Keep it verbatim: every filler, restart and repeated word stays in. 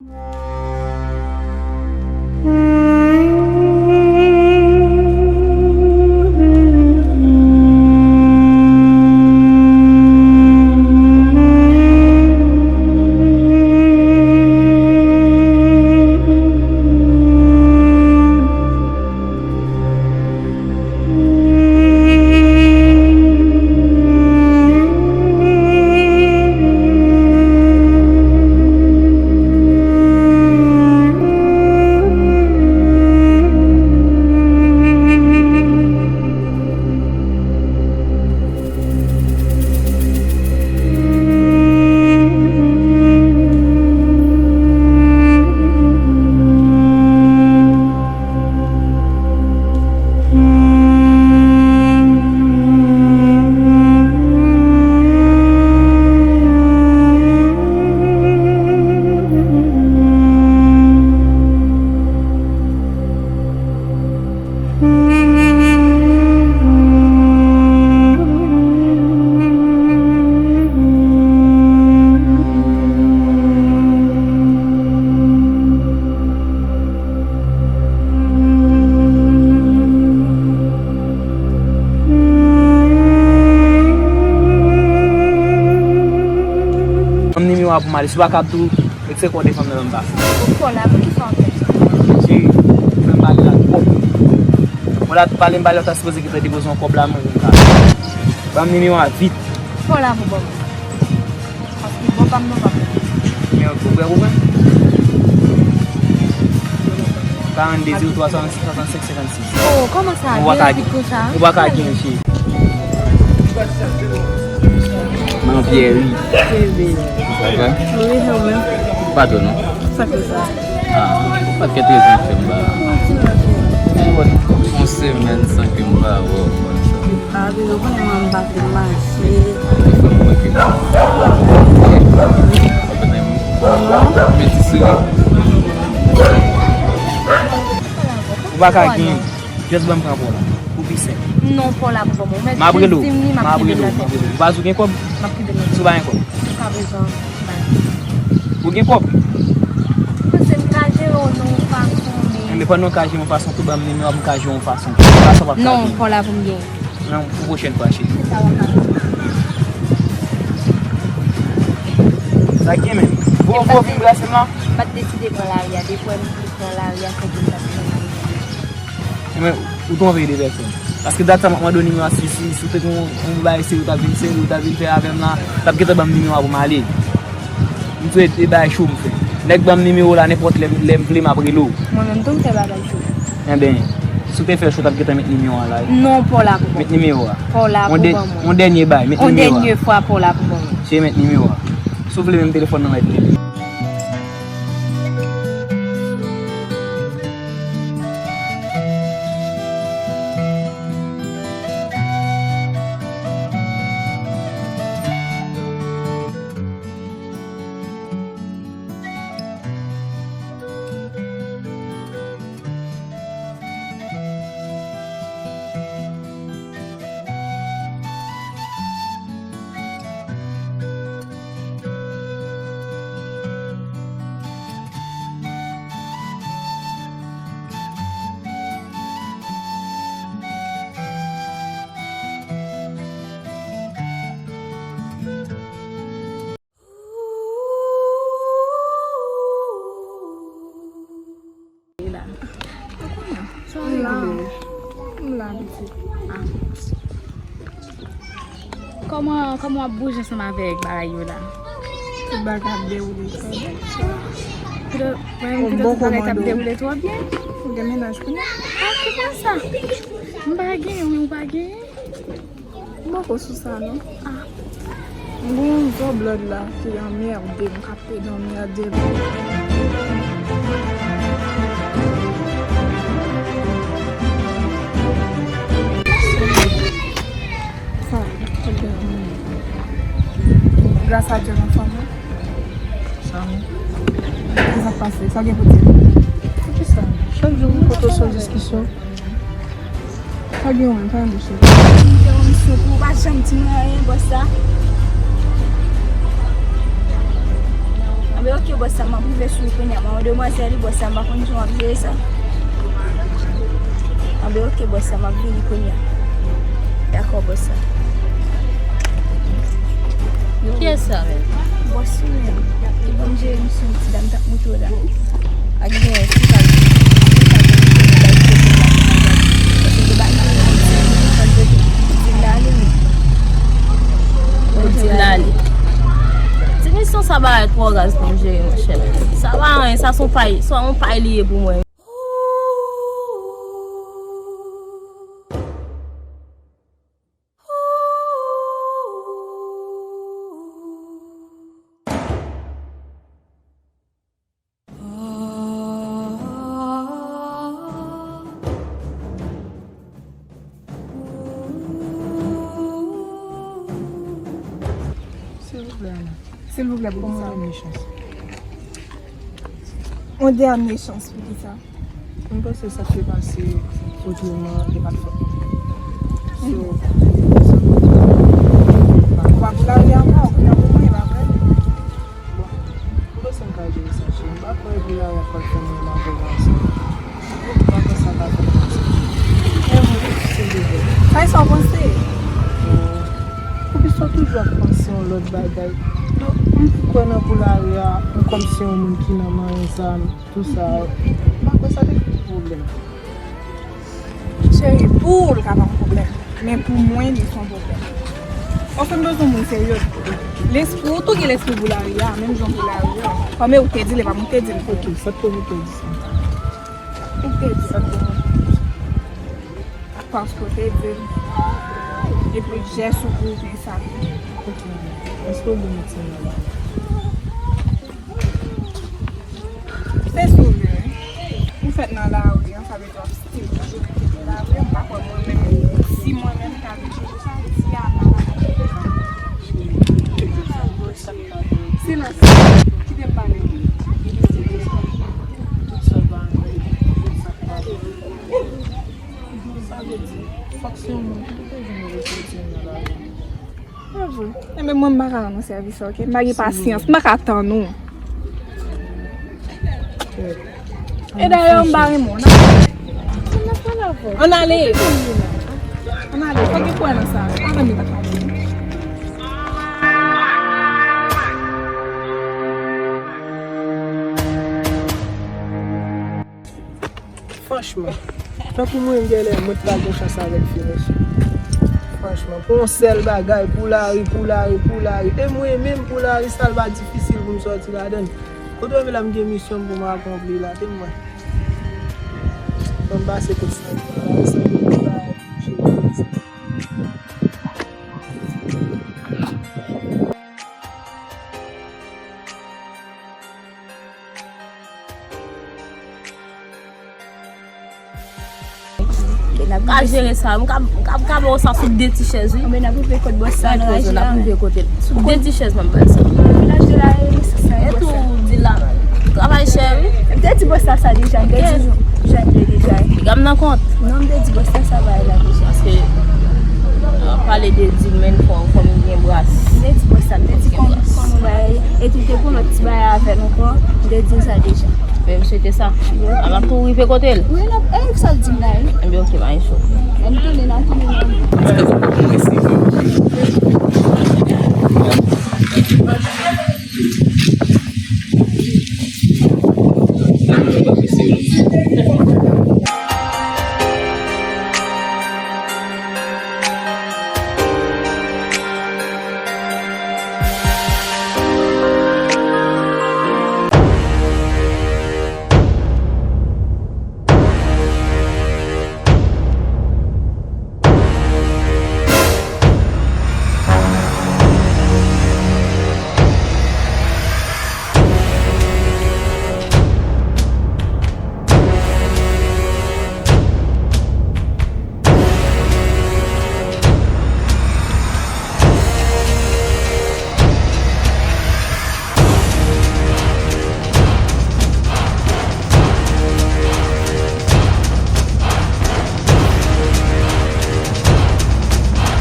Ban m nimewo a pou m ale. Si w pa kab tou, rete se kò de fanm nan, ban m pase. Ou fò la, poukisa w ap fè sa? Cheri, fè m pale la twòp. Mwen la, pale m pale, w ta sipoze gentan depoze yon kòb la, mwen menm ka. Ban m nimewo a vit. Fò la pou ban m. Paske bon pa m nan pa bon. Men ou prè pou mwen? Karannde zewo twa swasannsis swasannsenk senkannsis. Oh, kòman sa? Ou pa ka gen, ou pa ka gen, cheri. Nan pyè, wi. Sa va? Wi, ou menm? Pa twò, non. Sa k fè sa? Ah, ou pa t gen trèz an fè m ba. Yon semèn san ke m pa wè w konsa. Ah, bebe, ou konnen mwen m pa fin mache. Ou fè m manke. Ou pa ka gen. Just ban m pran pa w la. Pou pi senp. Non, pa w la pou ban mwen. M ap rele w. M ap rele w. M ap rele w. Ou pa di w gen kòb? M ap kite l nan tèt. Si w pa gen kòb? Ou ka bezwen bay. Ou gen kòb? Paske m ka jere w nan yon fason, men. Men pandan w ka jere yon fason, tou ban m nimewo a, m ka jere yon fason. Fason w ap ka jere. Non, pa w la pou m gen. Non, pou pwochèn fwa, cheri. Se sa w ap ka fè. Sa gen menm. Bon, bon, vin brase m la. M pa t deside pran lari a. Depi w wè m plis pran lari a, se pou m pa t pran lari a. Men, ou twonpe de pèsòn. Paske dat sa m ap mande w nimewo a, si, si, si w te gen yon, yon bagay serye ou t ap vin, serye ou t ap vin fè avè m la, t ap gentan ban m nimewo a pou m ale. M sou de bagay cho m fè. Nèg ban m nimewo la, nenpòt lè, lè m vle, m ap rele w. Mwen menm tou, m fè bagay cho. Enben, si w te fè cho, w t ap gentan met nimewo a la, wi. Non, pa w la pou ban mwen. Met nimewo a. Pa w la pou ban mwen. Yon dènye bay, met nimewo a. Yon dènye fwa, pa w la pou ban mwen. Cheri, met nimewo a. Si w vle menm telefòn nan mèt li. M la. M la, pitit. Ah. Kòman, kòman w ap bouje ansanm avèk bagay yo la? Tout bagay ap dewoule trè byen. Ou bon kòmando. Tout bagay t ap dewoule twò byen. Ou gen mennaj kounye a? Ah, kòman sa? M pa genyen, wi, ou pa genyen? M poko sou sa non. Ah. M gon zò blòd la ki anmède m, k ap pede anmède m. Sa, gras a Dye m anfòm wi. Sa men. Kisa k pase? Sa gen pou di? Poukisa? Chak jou m pote w sou diskisyon. Pa gen yon menm, pa yon bouch. Entèwansyon pou ou pa janm di mwen anyen, bòs la. Ok, bòs sa, m ap rive sou li kounye a. Mwen, demwazèl, bòs sa, m pa konn jan w ap jere sa. Anben, ok, bòs sa, m ap vini kounye a. Dakò, bòs sa. Kiyès sa menm? Bòs ou menm. Ki pou m jere misyon ti dam t ap montre w la. Ak gen, se sa. Paske de bagay, di l ale, men. Ou di l ale. Ti misyon sa bagay twò raz pou m jere, monchè. Sa pa anyen, sa se yon pay, se yon pay li ye pou mwen. Silvouplè, Ana. Silvouplè, pou kisa? Yon dènye chans. Yon dènye chans, pou kisa? M panse sa k te pase otreman, li pa t fòt mwen. So, w pa pou lari ankò, ou konnen pou mwen, e pa vre? Bon, m panse m ka jere sa, cheri. M pa kwè epi lari a pral fè mwen mal ansanm. M pa kwè sa ka fè mwen ansanm. E vre, silvouplè. Sa e sa w panse? Poukisa w toujou ap panse yon lòt bagay? Donk, m kwè nan pou lari a, m kòmsi yon moun ki nan manyen zam, tou sa. M pa kwè sa te ka yon pwoblèm. Cheri, pou ou, l ka pa yon pwoblèm. Men pou mwen, li se yon pwoblèm. Paske m bezwen moun serye. Lespri, ou tou gen lespri pou lari a, menm jan pou lari a. Kòm ou te di l, e pa mwen ki te di l. Ok, sa k fè ou te di sa? Ou te di sa. Paske w te di l. Epi jès ou pwouve sa. Ok. Èske w gen yon ti nèg? Se sou li. Ou fèt nan lari an, sa vle di w ap stil toujou rete nan lari an. M pa kwè mwen menm, si mwen menm ta vin chanje sa, di a pa. Silans. Kite m pale. Tout sa pa anyen, tout sa pa anyen. Sa vle di, fòk se yon moun ki pou te vin repoze nan lari. Pa vre. Enben, mwen, m pa ka rann ou sèvis, ok? M pa gen pasyans, m pa ka tann ou. E dayè, m pa renmen w, non. Ann ale. Ann ale, fòk gen kouwè nan sa. Pa tann li pa ka vini. Franchman, tankou mwen, m genlè mwen t pa gen chans avèk fi, mesye. Franchman, pou yon sèl bagay, pou lari, pou lari, pou lari. E mwen menm, pou lari, sa l pa difisil pou m sòti ladan l. Kote w vle la, m gen misyon m pou m akonpli la, te m wè. Ban m pase kot sa. Sa pou lari, pou lari. Ka jere sa, m ka, m ka, m ka ba w sa sou de ti chèz, wi. Anben, n ap rive kot bòs sa nan raje la. N ap rive kote l. Sou de ti chèz, m ap ba l sa. Laj de la, e, sa, e tou, di la, travay chè, wi. M te di bòs la sa deja, m te di Jean, Jean de deja. Piga m nan kont. Non, m te di bòs la sa bay la deja. Paske, euh, pale de di men fò, fò m gen bras. M te di bòs la, m te di kon, kon nou bay, epi te kon lòt ti bay avè nou ankò, m te di sa deja. Men m swete sa. A, m ap tou rive kote l. Wi, n ap, e, sa l di m la, wi. Enben, ok, pa gen cho. Ann tounen, n a tounen nan. Èske se pou mwen, si?